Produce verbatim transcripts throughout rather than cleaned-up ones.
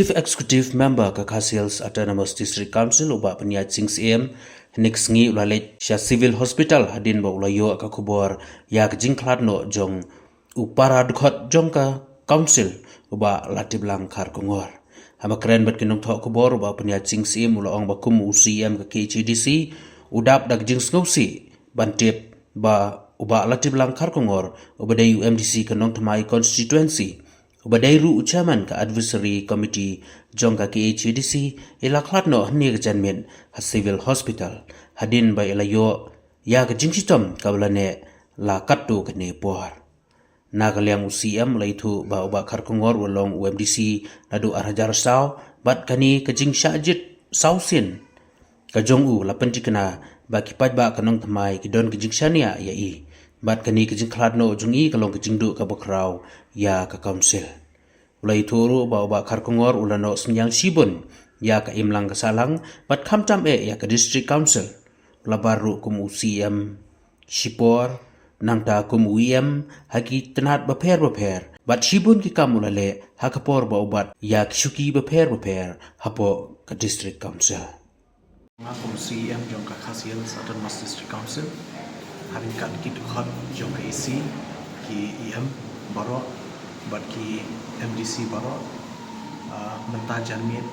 Chief Executive Member ka Khasi Hills Autonomous District Council u Bah Pyniaid Sing Syiem, hynne ka sngi u la leit sha Civil Hospital hadien ba u la ïoh ka khubor ïa ka jingkhlad noh jong u para dkhot jong ka Council u Bah Latiplang Kharkongor. Haba kren bad ki nongthoh khubor u Bah Pyniaid Sing Syiem u la ong ba kum u C E M ka K H A D C u dap da ka jingsngewsih ban tip ba u Bah Latiplang Kharkongor uba dei u M D C ka Nongthymmai Constituency uba dei ruh u Chairman ka Advisory Committee jong ka K H A D C i la khlad noh hynne ka janmiet ha Civil Hospital hadien ba i la ïoh ïa ka jingshitom kaba la neh la katto katne por. Na ka liang u C E M u la ïathuh ba u Bah Kharkongor u la long u M D C naduh ar hajar saw bad kane ka jingshah jied saw sien ka jong u la pynthikna ba ki paidbah ka Nongthymmai ki don ka jingshaniah ïa i bad kane ka jingkhlad noh jong i ka long ka jingduh kaba khraw ïa ka Council. U la ïathuh ruh ba u Bah Kharkongor u la noh synñiang shibun ïa ka imlang ka sahlang bad khamtam eh ïa ka District Council. U la bar ruh kum u C E M shipor, nangta kum u E M ha ki tnat bapher bapher bad shibun ki kam u la leh ha ka por ba u bat ïa ki shuki bapher bapher hapoh ka District Council. Nga kum C E M jong ka Khasi Hills Autonomous District Council, ha ryngkat ki dkhot jong ka E C, ki E M baroh bad ki M D C baroh, ah, mynta janmiet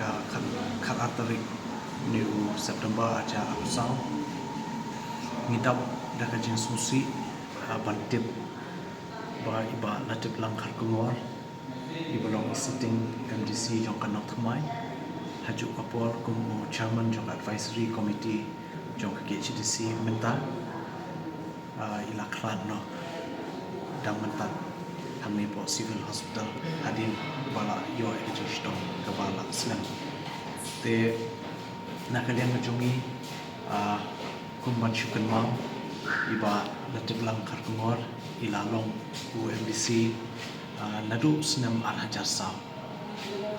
ka khat, khat ar tarik ni u September ar hajar arphew saw, ngi dap da ka jingsngewsih, ah, ban tip ba i Bah Latiplang Kharkongor, iba long i sitting M D C jong ka Nongthymmai, ha juh ka por kum u Chairman jong ka Advisory Committee jong ka K H A D C mynta, ah, i la khlad noh dang mynta hangne hapoh Civil Hospital hadien ba la ïoh ïa ka jingshitom kaba la slem. Te na ka liang ka jong ngi, ah, kum ban shu kynmaw, i Bah Latiplang Kharkongor i la long u M D C, ah, naduh snem ar hajar saw.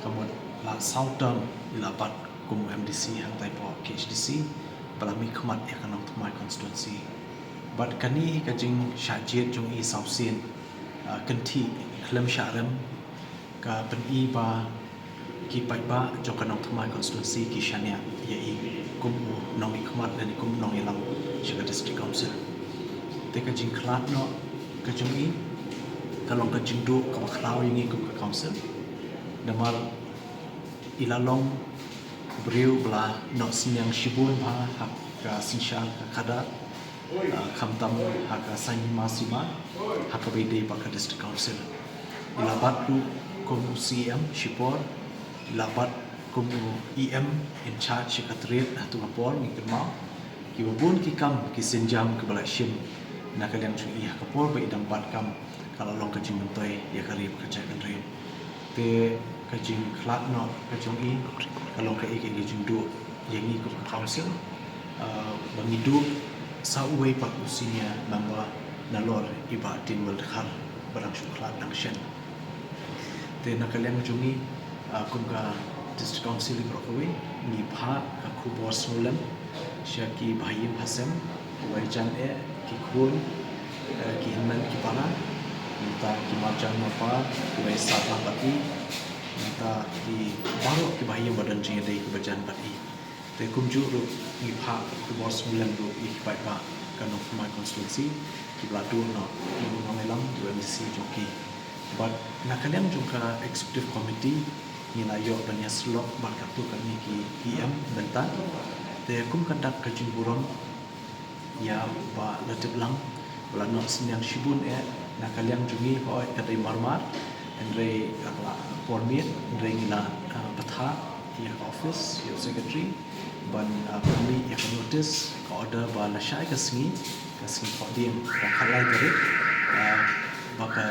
Ka mut la saw term i la bat kum u M D C hangtai hapoh K H A D C ba la mihkhmat ïa ka Nongthymmai Constituency. Bad kane ka jingshah jied jong i saw sien, ah, kynthih khlem shah rem ka pyni ba ki paidbah jong ka Nongthymmai Constituency ki shaniah ïa i kum u nongmihkhmat lane kum u nongïalam sha ka District Council. Te ka jingkhlad noh ka jong i ka long ka jingduh kaba khraw ïa ngi kum ka Council. Namar i la long briew ba la noh synñiang shibun bha ha ka synshar ka khadar, ah, khamtam ha ka saiñ hima sima ha kaba ïadei bad ka District Council. I la bat ruh kum u C E M shipor, i la bat kum u E M in charge sha ka trade ha tu ka por, ngi kynmaw kiba bun ki kam ki sienjam kiba la shim na ka liang jong i ha ka por ba i dang bat kam. Ka la long ka jingmyntoi ïa ka ri bad ka jaitbynriew. Te ka jingkhlad noh ka jong i ka long kaei kaei ka jingduh ïa ngi kum ka Council, ah, ba ngi duh sa uwei pat u senior member nalor i Bah Tinwell Dkhar ba dang shu khlad dang shen. Te na ka liang jong ngi, ah, kum ka District Council baroh kawei, ngi phah ka khubor sngewlem sha ki bahaïing bahasem, kiba jan eh, ki khun, eh, ki hynmen ki para, nangta ki marjan marpa kiba ïasaid lang bad i, nangta ki baroh ki bahaïing ba don jingïadei kiba jan bad i. Te kumjuh ruh ngi phah ka khubor sngewlem ruh ïa ki paidbah ka Nongthymmai Constituency kiba la duh noh ïa u nongïalam, ïa u M D C jong ki. Bad na ka liang jong ka Executive Committee ngi la ïoh ban ïasyllok bad katto katne ki E M mynta. Te kum ka dak ka jingburom ïa u Bah Latiplang, u la noh synñiang shibun eh na ka liang jong ngi, hooid ka dei marmar, hynrei ka la por miet, hynrei ngi la, ah, bthah ïa ka office, ïa u secretary ban, ah, pynmih ïa ka notice, ka order ba lashai ka sngi, ka sngi Thohdieng, ka khatlai tarik, ah, ba ka,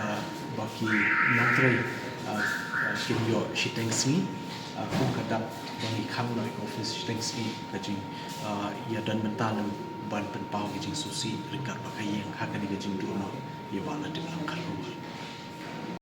ah, ba ki nongtrei, ah, ah, kin ïoh shiteng sngi, ah, kum ka dak ba ngi khang noh ïa ka office shiteng sngi, ka jing, ah, ïa don mynta lem ban pynpaw ka jingsngewsih ryngkat bad ka ïing ha kane ka jingduh noh ïa Bah Latiplang Kharkongor.